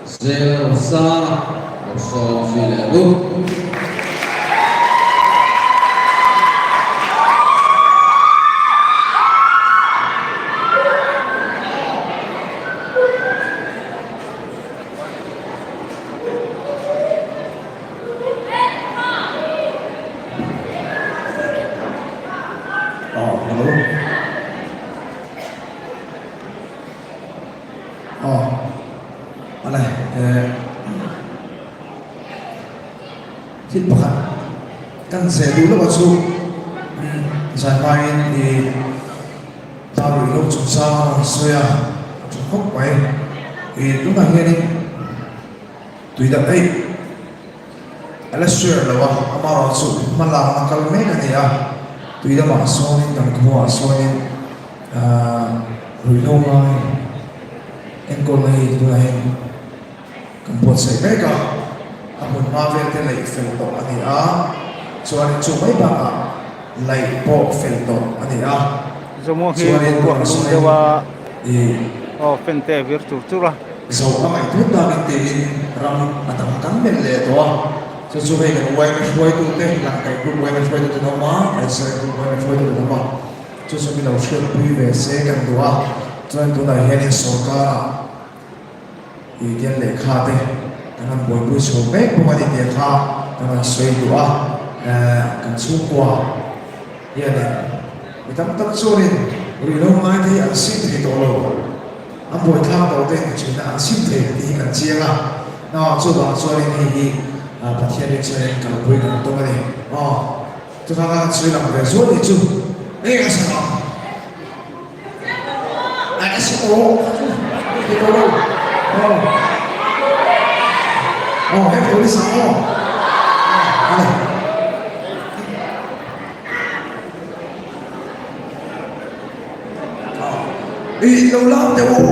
Zelrosanga lo sawm zui leh ang u. Aw hello aw ale eh thil pakhat kan zeh duh loh a chu zan hmain i tar ruih loh chungchang a rawn sawi a a tha khawp mai i tunah hianin Tui dang eih a la share lo a, amaherawh chu hma lakna kal mek a ni a, tui lamah sawnin kan khuaah sawnin ahh ruihhlo ngai enkawlna hi tunah hian kan buatsaih mek a, a hmun hma vel te laih fel tawh a ni a, chuanin chu mai bakah laih pawh fel tawh a ni a, Zawmua hi chuanin boruak tunah lum sawnin deuh a ih. aw fan te a vir chur chur a. Zo a ngaihtuah takin tiin ram a dang kan melh leh tawh a, chu chu hei kan yma hruaitute, Langkaih Group yma hruaitute an awm a, Kaisari Group yma hruaitute an awm a, chu chu mi lo hriatpui ve se kan duh a, chuan tunah hianin sawrkarah ih tian lehkha te kan han buaipui chho mek bawk a ni tih kha kan han sawi duh a, eh kan chhungkua hianin mi tam tak chuanin ruihhlo ngaite hi an sim thei tawh lo. A buaithlak tawh te ni thin a, an sim thei tih hi kan chiang a, aw chuvang chuanin hei hi Pathian rin chuanin kalpui kan tum a ni. Aw chuvanga kan sawi lang ve zual ni chu eng a sa ang? A ka sa tawh ti tawh lo. Aw aw heng tur i sa aw. Aw ale. I lo lam deuh aw.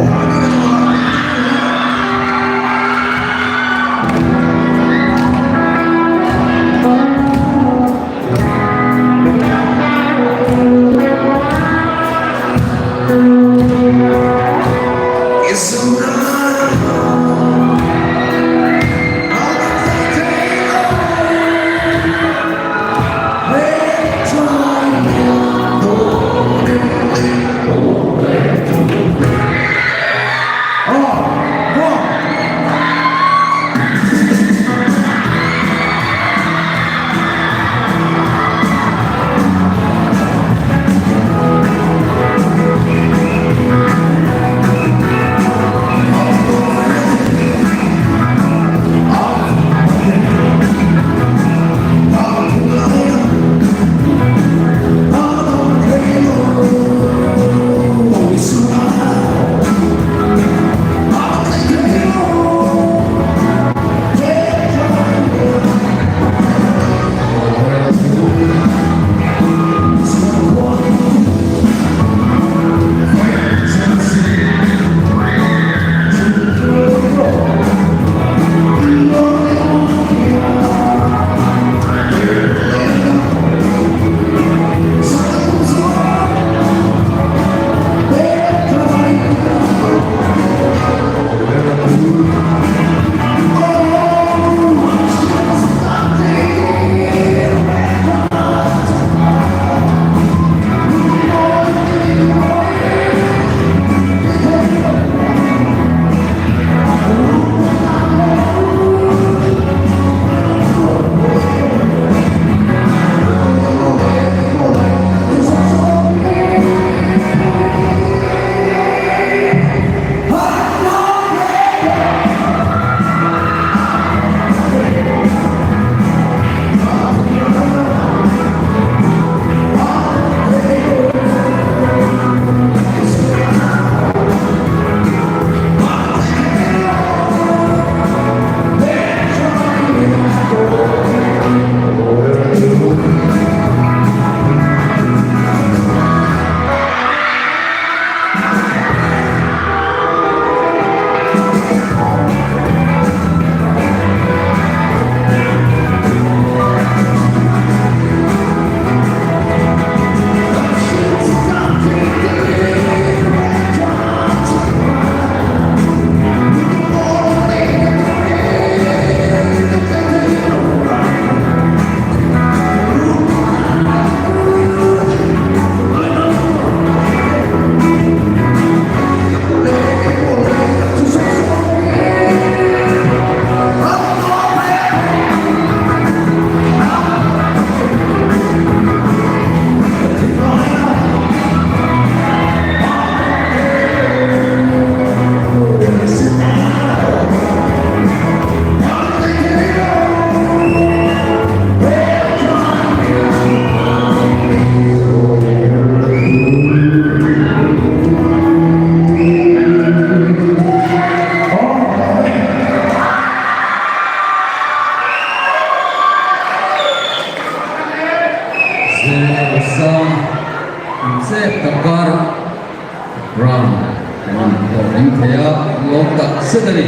zet a ni.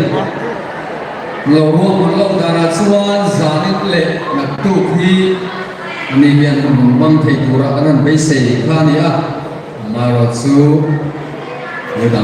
Lo ruahman loh danah chuan zanin leh naktuk hi ani hian hun rawn hmang thei tura kan han beisei kha a ni a, amaherawhchu thil dang.